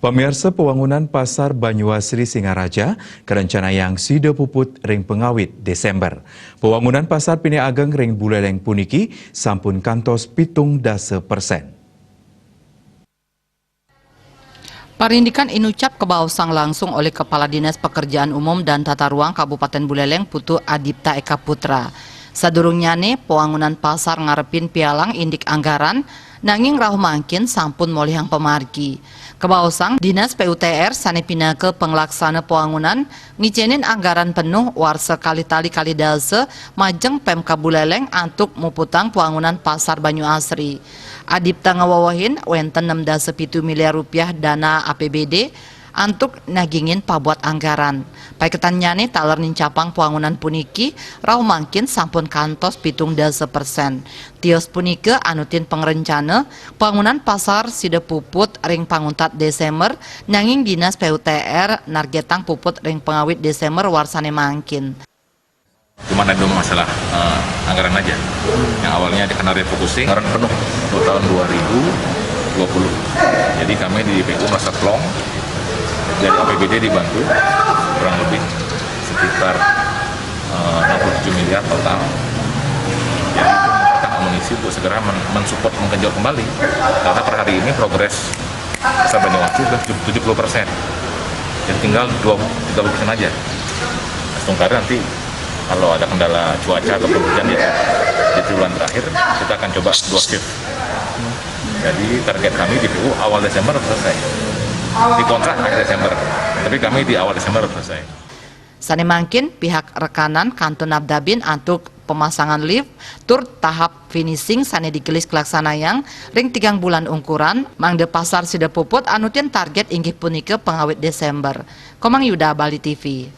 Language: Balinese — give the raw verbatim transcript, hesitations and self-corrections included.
Pamiarsa, pewangunan Pasar Banyuasri Singaraja karencanayang sida puput ring pangawit Desember. Pewangunan pasar pinih ageng ring Buleleng puniki sampun kantos pitung dasa persen. Parindikan inucap kabaosang langsung olih Kepala Dinas Pekerjaan Umum dan Tata Ruang Kabupaten Buleleng, Putu Adipta Eka Putra. Sadurungnyane, pewangunan pasar ngarepin pialang indik anggaran, nanging rauh mangkin sampun molihang pamargi. Kabaosang, Dinas P U T R sane pinaka panglaksana pewangunan ngicenin anggaran penuh warsa kalih tali kalih dasa majeng Pemkab Buleleng antuk muputang pewangunan Pasar Banyuasri. Adipta ngawewehin wenten enam dasa pitu miliar rupiah dana A P B D antuk nagingin pabuat anggaran. Paiketannyane taler nincapang pewangunan puniki rauh mangkin sampun kantos pitung dasa persen. Tios punika anutin pangrencana pewangunan pasar sida puput ring panguntat Desember, nanging Dinas P U T R nargetang puput ring pangawit Desember warsane mangkin. Cuma ada masalah, eh, anggaran aja. Yang awalnya dikenal refocusing, anggaran penuh untuk tahun dua ribu dua puluh. Jadi kami di P U merasa plong, dari A P B D dibantu kurang lebih sekitar, eh, enam puluh tujuh miliar total. Jadi itu membutuhkan amunisi untuk segera men- mensupport, menggenjot kembali. Karena per hari ini progres Pasar Banyuwangi sudah tujuh puluh persen. Jadi tinggal dua puluh, tiga puluh persen aja. Setungkari nanti kalau ada kendala cuaca atau hujan ya, di triwulan terakhir kita akan coba dua shift. Jadi target kami di P U awal Desember harus selesai. Dikontrak akhir Desember, tapi kami di awal Desember harus selesai. Sane mangkin, pihak rekanan kantun nabdabin antuk pemasangan lift tur tahap finishing sane digelis kalaksanayang ring tigang bulan ungkuran, mangda pasar sida puput anutin target inggih punika pangawit Desember. Komang Yuda, Bali T V.